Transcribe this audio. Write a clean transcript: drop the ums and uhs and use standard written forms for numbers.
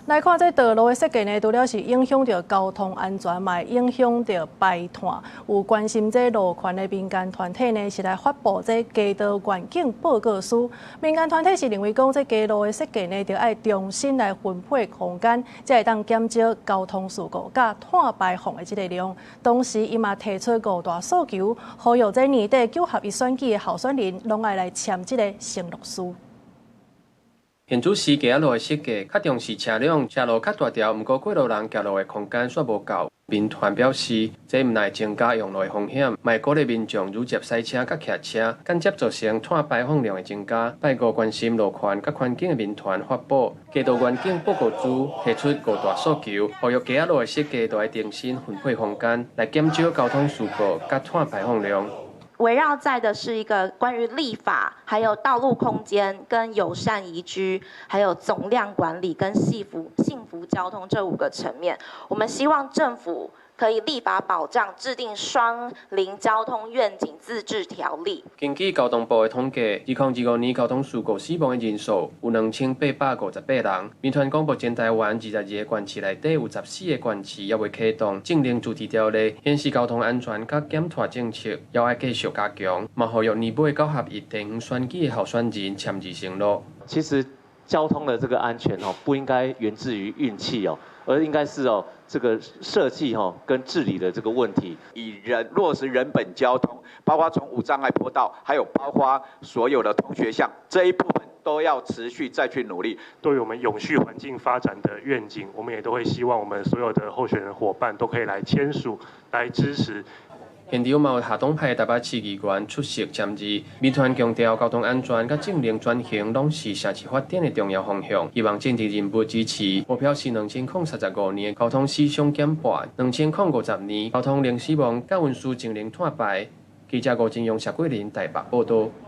來看這道路的設計呢，除了是影響著交通安全，嘛會影響著排碳。有關心這路權的民間團體呢，是來發布這街道願景報告書。民間團體是認為講，這街路的設計呢，著愛重新來分配空間，才會當減少交通事故佮碳排放的這个量。同時，伊嘛提出五大訴求，呼籲這年底九合一選舉的候選人，攏愛來簽這个承諾書。新竹市街仔路的設計較重視車輛，車路較大條，毋過過路人行路的空間煞無夠。民團表示，這毋但會增加用路的風險，嘛會鼓勵民眾愈捷駛車佮騎車，間接造成碳排放量的增加。拜五關心路權佮環境的民團發布街道願景報告書，提出五大訴求，呼籲街仔路的設計都愛重新分配空間，來減少交通事故佮碳排放量。圍繞在的是一個關於立法，還有道路空間跟友善宜居，還有總量管理跟幸福交通這五個層面。我們希望政府可以立法保障，制定雙零交通願景自治條例。根據交通部的統計，2025年交通事故死亡的人數有2858人。民團講，目前台灣22個縣市內底有14個縣市猶未啟動政令自治條例，顯示交通安全佮減碳政策猶愛繼續加強。嘛呼籲年尾九合一地方選舉的候選人簽字承諾。其實交通的這個安全哦，不應該源自於運氣哦，而應該是哦這個設計吼跟治理的這個問題。以人落實人本交通，包括從無障礙坡道，還有包括所有的通學巷這一部分都要持續再去努力。對於我們永續環境發展的願景，我們也都會希望我們所有的候選人夥伴都可以來簽署，來支持。現場嘛有下黨派台北市議員出席簽字。民團強調，交通安全佮政令轉型攏是城市發展的重要方向，希望政治人物支持。目標是2035年交通死傷減半，2050年交通零死亡，佮運輸淨零碳排。記者吳真勇、謝桂林台北報道。